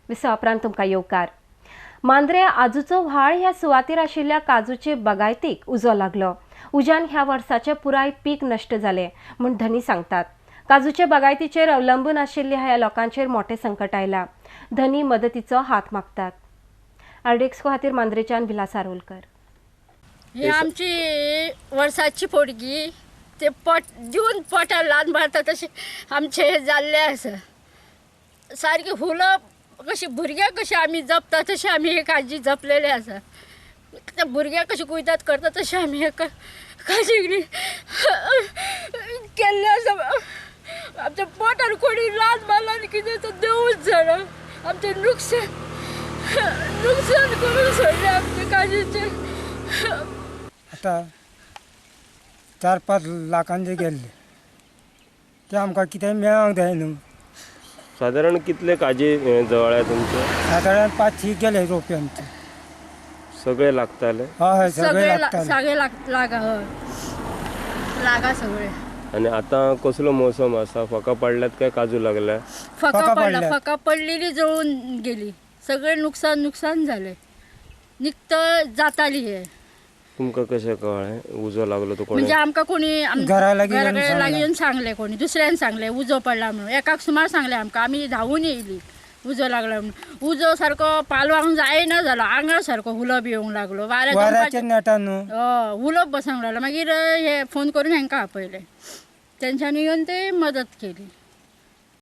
विसवा उपरांत तुमकां येवकार. मांद्रे आजूचो व्हाळ ह्या सुवातेर आशिल्ल्या काजूचे बागायतीक उजो लागलो. उज्यान ह्या वर्साचें पुराय पीक नश्ट जालें म्हूण धनी सांगतात. काजूचे बागायतीचेर अवलंबून आशिल्ल्या ह्या लोकांचेर मोटें संकट आयलां. धनी मदतीचो हात मागतात. आरडीएक्सको खातीर मांद्रेच्यान विलास आरोलकर. ही आमची वर्साची पोडगी ते पोट दिवन पोटार ल्हान मारता तशें आमचें हें जाल्लें आसा. सारकें हुलप कशी भुरग्यांक कशें आमी जपता तशें आमी हे काजी जपलेले आसा. त्या भुरग्यांक कशें कुयदाद करता तशें आमी हे काजी केल्लें आसा. आमच्या पोटार कोणी लात मारला आनी कितें तो देवूच जाणा. आमचें नुकसान नुकसान करून सोडलें आमचें काजीचें. आतां 4-5 लाखांचे गेल्ले ते आमकां कितें मेळोंक जाय न्हू. सादारण कितले काजी जवळ आहे तुमचे? सादारण 5-6 गेले रोपे आमचे. सगळे लागताले? हय, सगळे लागताले. सगळे लागा, हय लागा सगळे. आनी आतां कसलो मोसम आसा? फकां पडल्यात काय काजू लागल्या? फकां पडला, फकां पडलेली जळून गेली. सगळे नुकसान नुकसान जालें. निकत जाताली हे. तुमकां कशें कळ्ळें उजो लागलो तो? म्हणजे आमकां कोणी घरा लागीं येवन सांगलें, कोणी दुसऱ्यान सांगलें उजो पडला म्हणून. एकाक सुमार सांगलें आमकां, आमी धांवून येयली उजो लागला म्हणून. उजो सारको पालवांक जायना जालो, आंगार सारको हुलोप येवंक लागलो. वाऱ्याच्या नेटान हय हुलोप बसोंक लागलो. मागीर हे फोन करून हेंकां आपयलें, तेंच्यांनी येवन ते मदत केली.